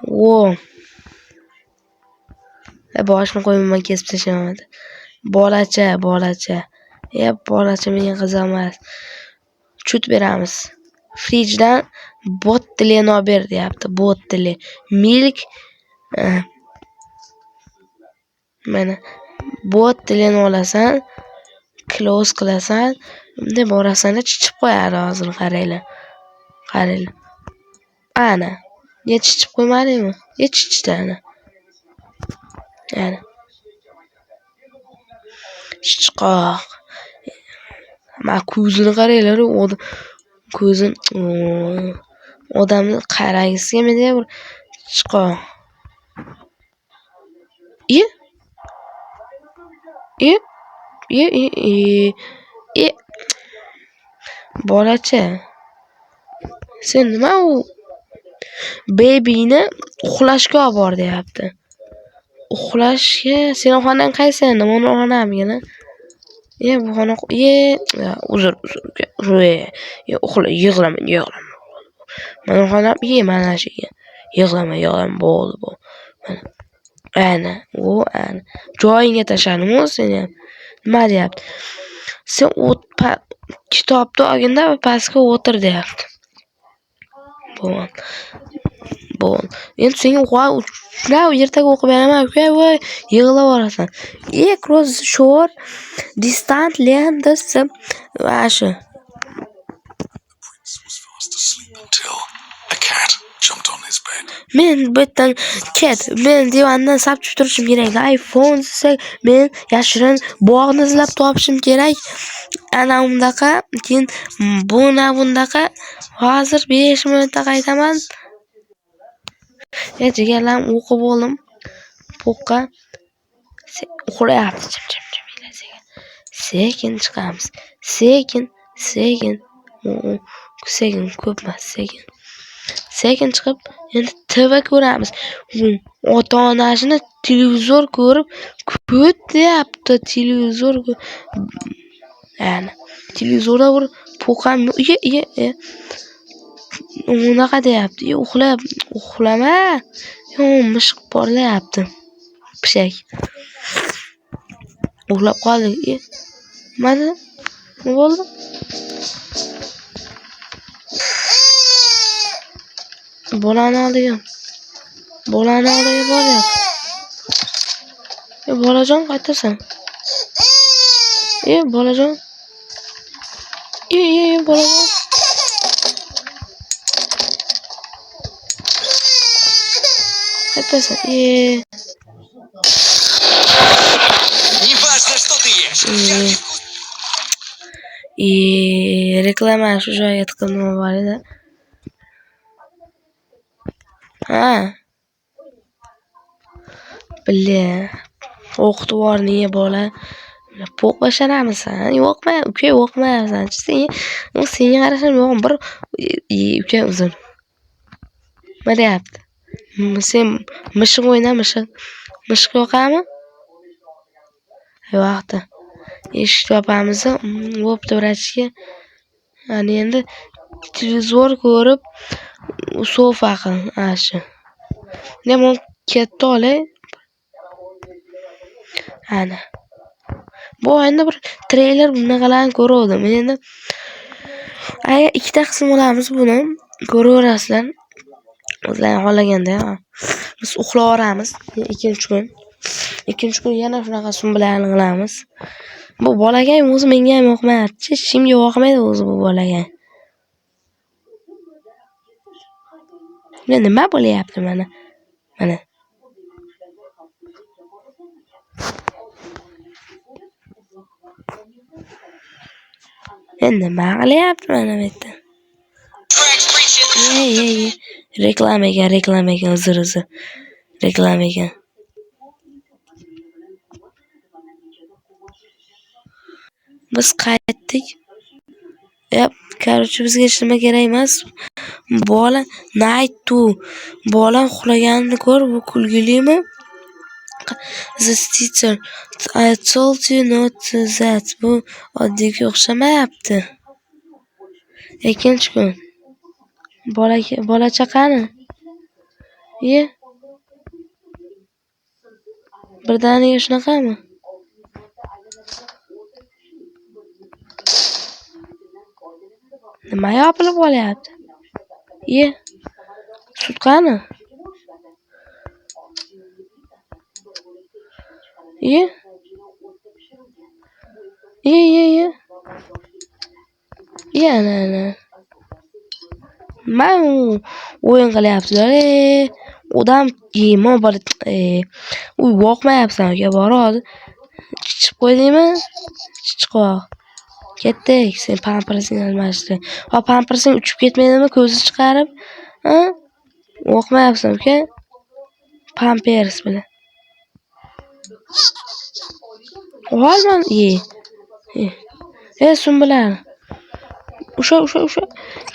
Vo. Boshimni qo'ymayman, kesib tashlayman. Bolacha, bolacha. E, bolacha menga qiziq emas. Chut beramiz. Fridgedan bottleni olib ber deyapti. Bottle. Milk. Mana bottleni olasan, close qilasan, bunday borasan, chichib qo'yadi hozir, qaranglar. Qaranglar. Ana. Ya chichib qo'ymadingmi? Ya chichdi ana. Ana. Chichqoq. Ma ko'zini qaranglar, ko'zini odamni qaragisi kelmaydi bir chichqoq. E? E? E, e, e. E. Bolacha. Sen nima u babyni uxlashga olib bor deyapti. Uxlashga seni xonang qaysi endi? Mana xonamgina. E, bu xona, e, uzr, uzr, uka. E, uxla, yig'lama, yig'lama. Mana xonam, e, mana shu. Yig'lama, yig'lama, bo'ldi, bu. Mana. Ana, u ana. Joyingga tashladim seni ham. Nima deyapti? Sen kitobni olginda pastga o'tir deyapti. Bo'ldi. Bo'ldi. Endi senga shular ertaga o'qib beraman, uka, voy, yig'lab yuborasan. E, cross shore distant land va shu. Men bu yerdan ket, men divandan sapchib turishim kerak. iPhone desak, men yashirin bog'ni izlab topishim kerak. Ana undaqa, keyin buni bundaqa. Hozir 5 minutda qaytaman. E, jigarlarim, o'qib oldim. Po'qqa uxlayapti. Chim chim chim sekin. Sekin chiqamiz. Sekin, sekin. Sekin ko'p emas, sekin. Sekin chiqib, endi TV ko'ramiz. Ota-onasini televizor ko'rib kutyapti, televizor. Ya'ni televizorda bir po'qam, e, e, e. Unaqa deyapti. E, uxlab, uxlama. Yo, mishiq porlayapti. Pishak. Uxlab qoldik. E, nima? Nima bo'ldi? Bolani oldiga. Bolani oldiga boryapti. E, bolajon qayerdasan? E, bolajon. E, e, e, bolajon. Qayerdasan? E. Неважно, что ты ешь. E, reklama shu joyga tiqib nima bor edi? Ha. Bile. O'qitib yubording bola. Po'q basharamisan? Yo'qmi, uka, yo'qmi? Sen, senga qarashim yo'q. Bir uka uzr. Nima deyapti? Sen mishiq o'yna, mishiq. Mishiq yoqami? Yo'qdi. Eshik yopamiz. Bo'pti, vrachga. Ana endi televizor ko'rib sofa qil, ana shu. Nima ketdi olay. Ana. Bu endi bir treyler bunaqalarni ko'ruvdim. Endi agar ikkita qism olamiz buni, ko'raverasizlar. O'zlaring xohlaganda biz uxlaveramiz ikkinchi kun. Ikkinchi kun yana shunaqa sumbularni qilamiz. Bu bolakay o'zi menga ham yoqmayapti. Hech kimga yoqmaydi o'zi bu bolakay. Nima bo'lyapti mana? Mana. Nima qilyapti mana bu yerda? Ey, ey, ey. Reklama ekan, reklama ekan, uzr, uzr. Reklama ekan. Biz qaytdik. Yap, короче, bizga hech nima kerak emas. Bola night 2. Bola uxlaganini ko'r, bu kulgilimi? The teacher, I told you not to that. Bu oddiyga o'xshamayapti. Ikkinchi kun. Bolacha qani? Ye. Birdaniga shunaqami? Nima yopilib qolyapti? Ye. Sut qani? Ye. Ye, ye, ye. Ye, ana, ana. Nima o'yin qilyapsizlar? Odam yema bola, uy boqmayapsan uka, bor hozir. Chichib qo'ydingmi? Chichqoq. Ketdik, sen pampersing almashtir. Ha, pampersing uchib ketmaydimi ko'zi chiqarib? Ha? Boqmayapsan uka? Pampers bilan. Olman, ye. Ye. Sumbular. Usha, usha, usha.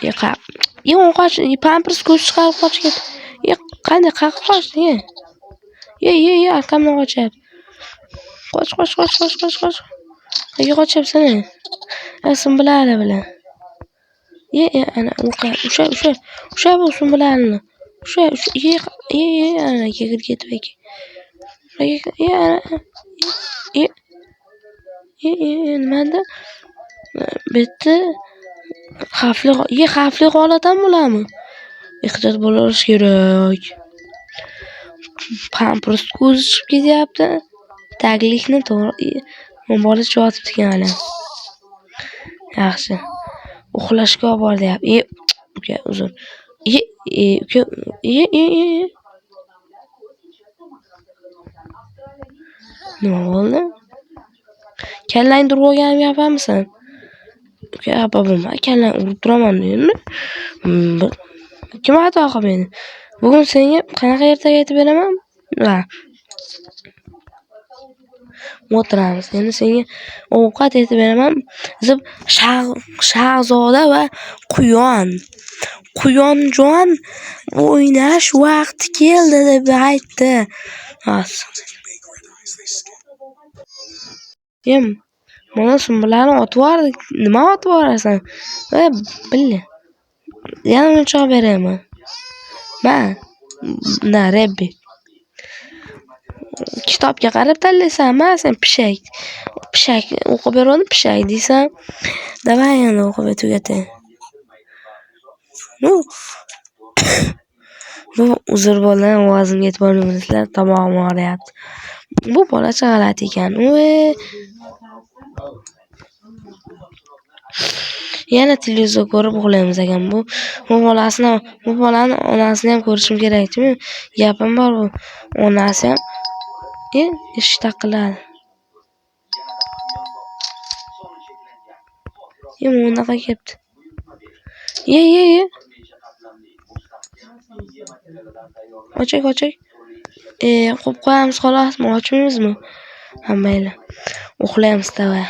Ye, qap. Ye, qoch, pampers ko'z chiqarib qochib ketdi. Ye, qanday qaqib qochdi, ye. Ye, ye, ye, arqamdan qochyapti. Qoch, qoch, qoch, qoch, qoch, qoch. Qayerga qochyapsan, e? Sumbulali bilan. Ye, ye, ana, uqa, usha, usha. Usha bu sumbularni. Usha, usha, ye, ye, ye, ana, kirib ketdi aka. Ye, ana, ye. Ye, ye, ye, nimada? Bu yerda xavfli, ye, xavfli holat ham bo'ladimi? Ehtiyot bo'lish kerak. Pampers ko'zi chiqib ketyapti. Taglikni to'g'ri, bola yotibdi ekan hali. Yaxshi. Uxlashga olib bor deyapti. Ye, uka, uzr. Ye, ye, uka, ye, ye, ye. Nima bo'ldi? Kallangni urib olganimga xafamisan? Uka, xafa bo'lma, kallangni urib turaman deymi? Kim xato qilib meni? Bugun senga qanaqa ertak aytib beraman? Va o'tiramiz. Endi senga ovqat aytib beraman. Zib shahzoda va quyon. Quyonjon o'ynash vaqti keldi deb aytdi. Em, mana sumbularni otib yubordik. Nima otib yuborasan? Billa. Yana o'yinchoq beraymi? Ma. Na, Rebbi. Kitobga qarab tanlaysan, sen pishak. Pishak o'qib beraverdim, pishak deysan. Davay endi o'qib tugatay. Bu uzr bola, ovozimga e'tibor bermaysizlar, tomog'im og'riyapti. Bu bolacha g'alati ekan. Yana televizor ko'rib uxlaymiz ekan. Bu bolasini, bu bolani onasini ham ko'rishim kerak-ku. Gapim bor, bu onasi ham eshik taqilladi. Unaqa kelibdi. Ye, ye, ye. Ochak, ochak. Qo'yib qo'yamiz xolosmi, ochmaymizmi? Ha, mayli. Uxlaymiz tava.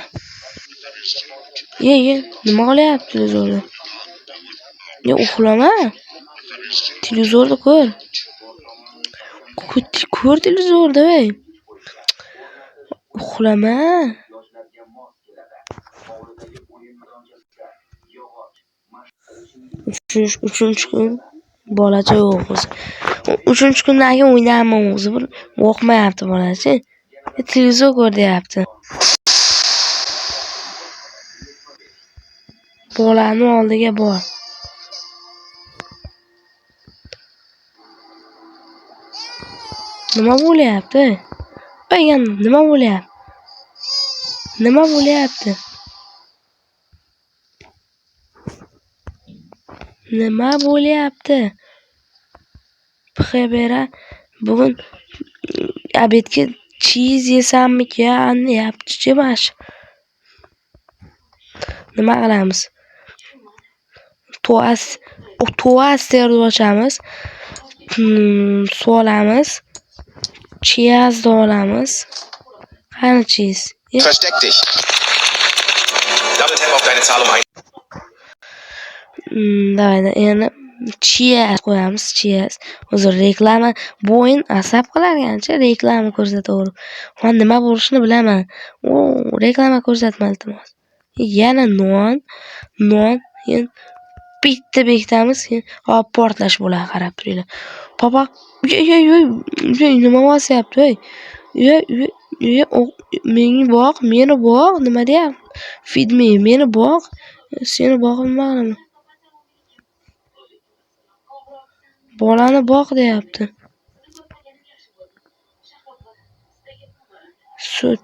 Ye, ye, nima qilyapti televizorda? Ye, uxlama. Televizorda ko'r. Ko'r televizorda, ey. Uxlama. Uchinchi kun bolacha yo'q o'zi. Uchinchi kundan keyin o'ynayman o'zi, bir qo'rqmayapti bolacha. Televizor ko'r deyapti. Bolani oldiga bor. Nima bo'lyapti? Aygan, nima bo'lyapti? Nima bo'lyapti? Nima bo'lyapti? Pxebera bugun obedga cheese yesammikan deyapti-chi mash. Nima qilamiz? Toasterni ochamiz. Suv olamiz. Cheese olamiz. Qani cheese? Versteck dich. Double tap auf deine Zahl um ein. Давай, endi cheese qo'yamiz, cheese. Hozir reklama, bu o'yin asab qilarkancha reklama ko'rsataverib. Men nima bo'lishini bilaman. U reklama ko'rsatma, iltimos. Yana non, non, Bitta bekitamiz, keyin hop portlash bo'ladi, qarab turinglar. Papa, nima bosyapti, ey? Meni boq, meni boq, nima deyapti? Feed me, meni boq. Seni boqib nima qilaman? Bolani boq deyapti. Sut.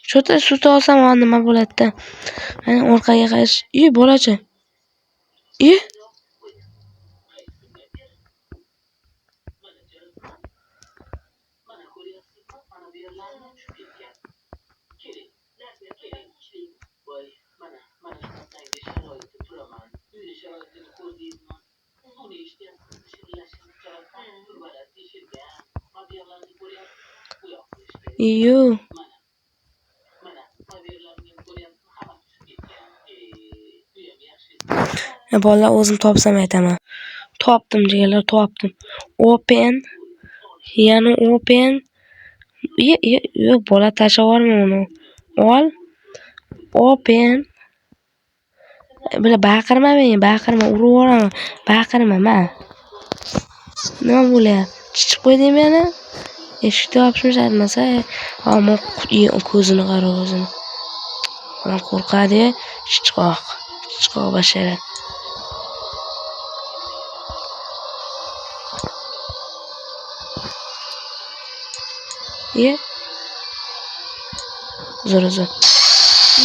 Cho'ta sut olsam nima bo'ladi-da? Mana orqaga qarash. Ey bolacha. Ey. Iyo. Bolalar o'zim topsam aytaman. Topdim jigarlar, topdim. Open. Yana open. Yo'q, bola tashlab yuborma uni. Ol. Open. Bular baqirma menga, baqirma, urib yuboraman. Baqirma, ma. Nima bo'lyapti? Chichib qo'ydingmi yana? Eshikni yopishmish aytmasa, ammo ko'zini qara o'zini. Odam qo'rqadi, chichqoq, chichqoq bashara. Ye. Zo'r, zo'r.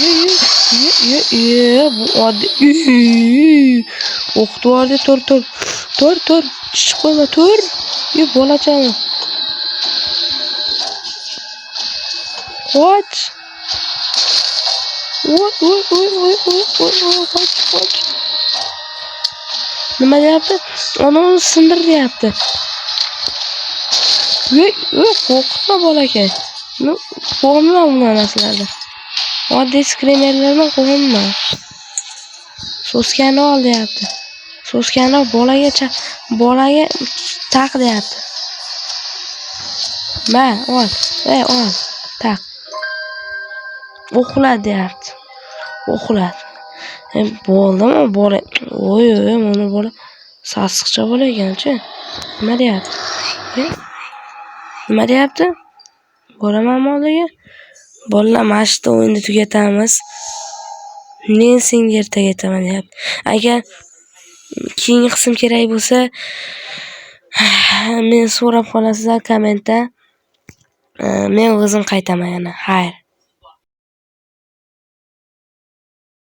Ye, ye, bu oddiy. O'qitib yubordi, tur, tur. Tur, tur. Chichib qo'yma, tur. Ye, bolachani. Qoch. Voy, voy, voy, voy, voy, voy, voy, qoch, qoch. Nima deyapti? Uni sindir deyapti. Voy, voy, qo'rqitma bolakay. Ну, qo'rqma bunaqa narsalardan. Oddiy skrimerlardan qo'rqma. Soskani ol deyapti. Soskani bolaga bolaga taq deyapti. Ma, ol. Ey, ol. Taq. Uxla deyapti. Uxla. Bo'ldimi bola? Oy, oy, mana bola sassiqcha bola ekan-chi. Nima deyapti? Nima deyapti? Boramanmi oldiga? Bolalar, mana shu yerda o'yinni tugatamiz. Men senga ertaga aytaman deyapti. Agar keyingi qism kerak bo'lsa, men so'rab qolasizlar kommentda. Men o'zim qaytaman yana. Xayr.